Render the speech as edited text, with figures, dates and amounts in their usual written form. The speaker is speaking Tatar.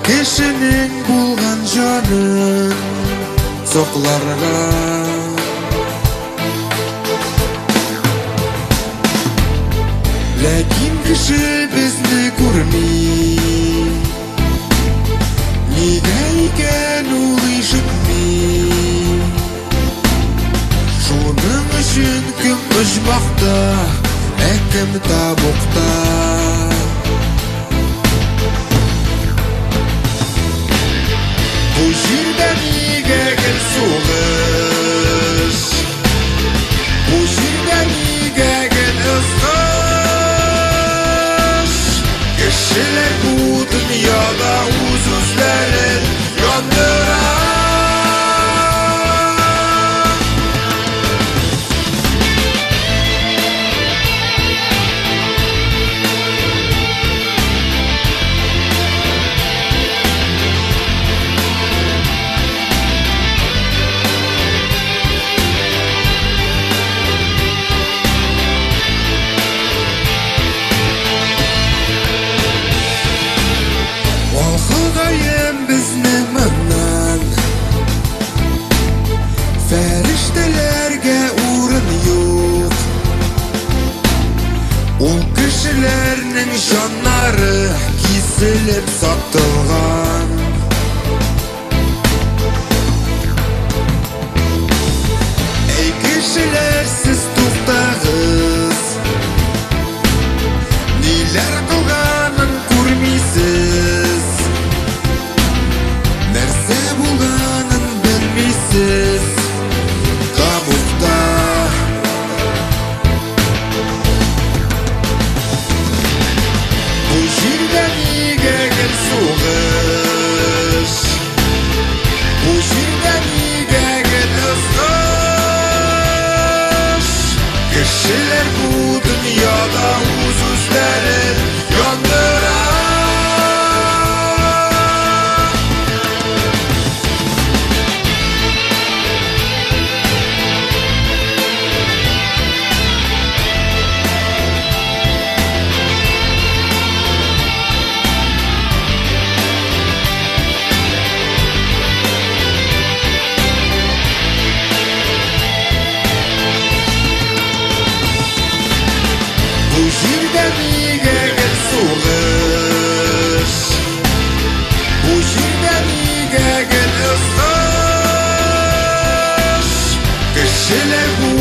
Кешенең булган җанын сакларга. Ләкин кеше безне күрми. Нигә икән ул ишетми? Шуның өчен кем оҗмахта, ә кем табукта. Бу җирдә нигә гел сугыш? Бу җирдә нигә гел ызгыш? Кешеләр бу дөньяда үз-үзләрен яндыра. Ал Ходаем безне моннан. Фәрештәләргә урын юк. Ул кешеләрнең җаннары киселеп сатылган. Әй кешеләр, сез туктагыз. Ниләр кылганын күрмисез. Нәрсә булганын белмисез. Табутта. Бу җирдә нигә гел сугыш? Бу җирдә нигә гел ызгыш? Кешеләр бу дөньяда үз-үзләрен яндыра. Бу җирдә нигә гел сугыш? Бу җирдә нигә гел ызгыш? Кешеләр бу